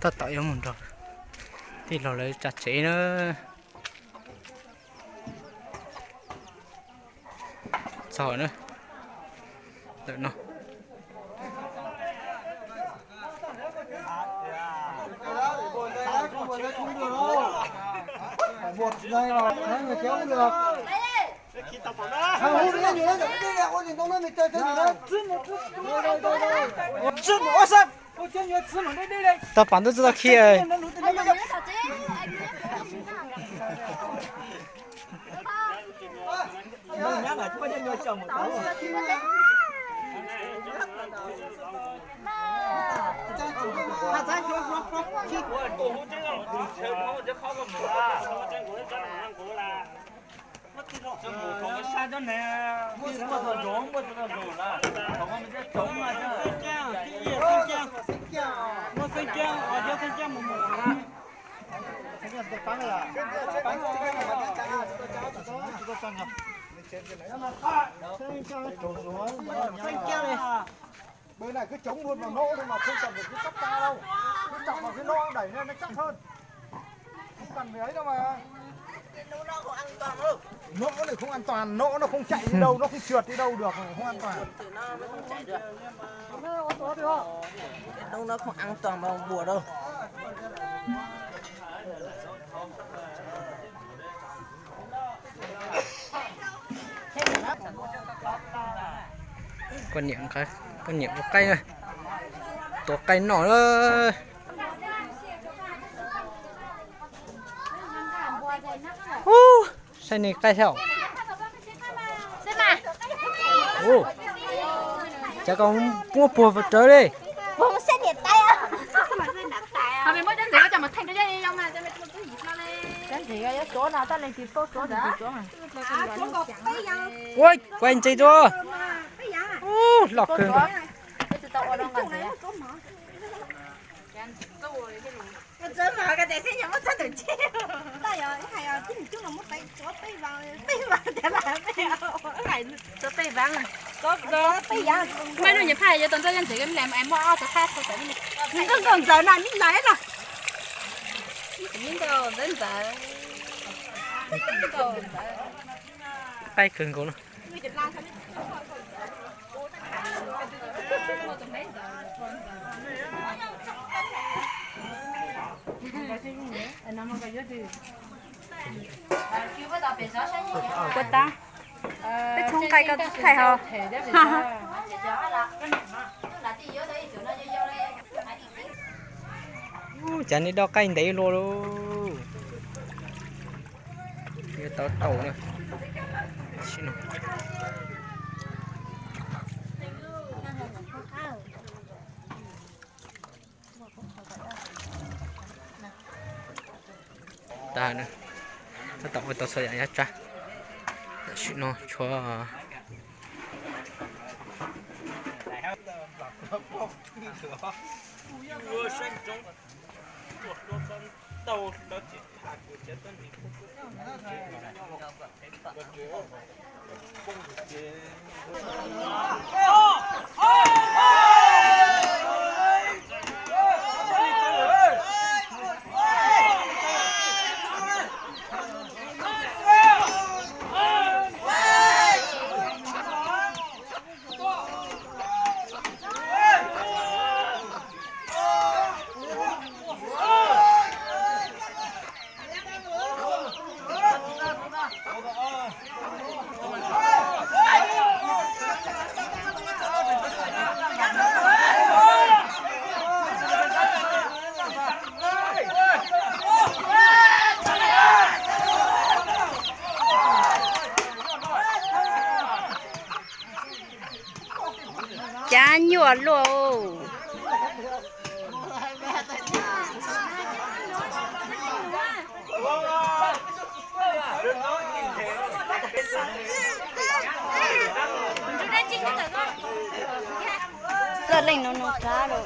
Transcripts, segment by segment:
Tab tom yuav mus nrog tij laug lawv tsa tsev na. Txog na. Ntawm no. Tau pas ntuj txog tau khi. Bờ này cứ chống luôn mà nổ thôi mà không cần phải cứ cắt ta đâu. Cứ chọc vào cái nổ đẩy lên nó chắc hơn. Không cần phải ấy đâu mà. Nổ này không an toàn, nổ nó không chạy đi đâu, nó không trượt đi đâu được, không an toàn. Nổ nó không an toàn bằng bùa đâu. Koj niam ua qaib na, tua qaib noj. Saib nej qaib saib. Cas koj muab puag rawv li. Ua, kuv ntses rau. Loj kawg nkaus. Maj nug nyiam phaj yuav tau ntxawg yog ntxim, muaj ob tug thab tau tau. Nkauj nkauj ntxawm no neb lawv los. Qaib kawg nkaus no. Kua tab, peb txhob nqaij koj txhob thaij ho. Ub, cas nej dob qaib ntev luaj lauj. Yuav tau tau na. Tag na, tab tom ua tau txhua yam yav tsab. Tam sim no tshuav Cab nyuaj luaj. Txawj leej no no qab lawm.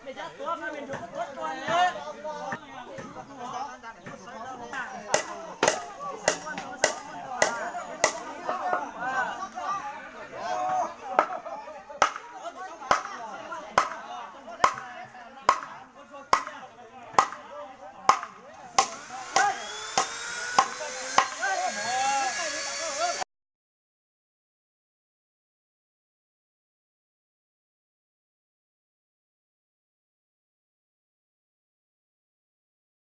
Mej cov tuav no mej nrug tuav dua na.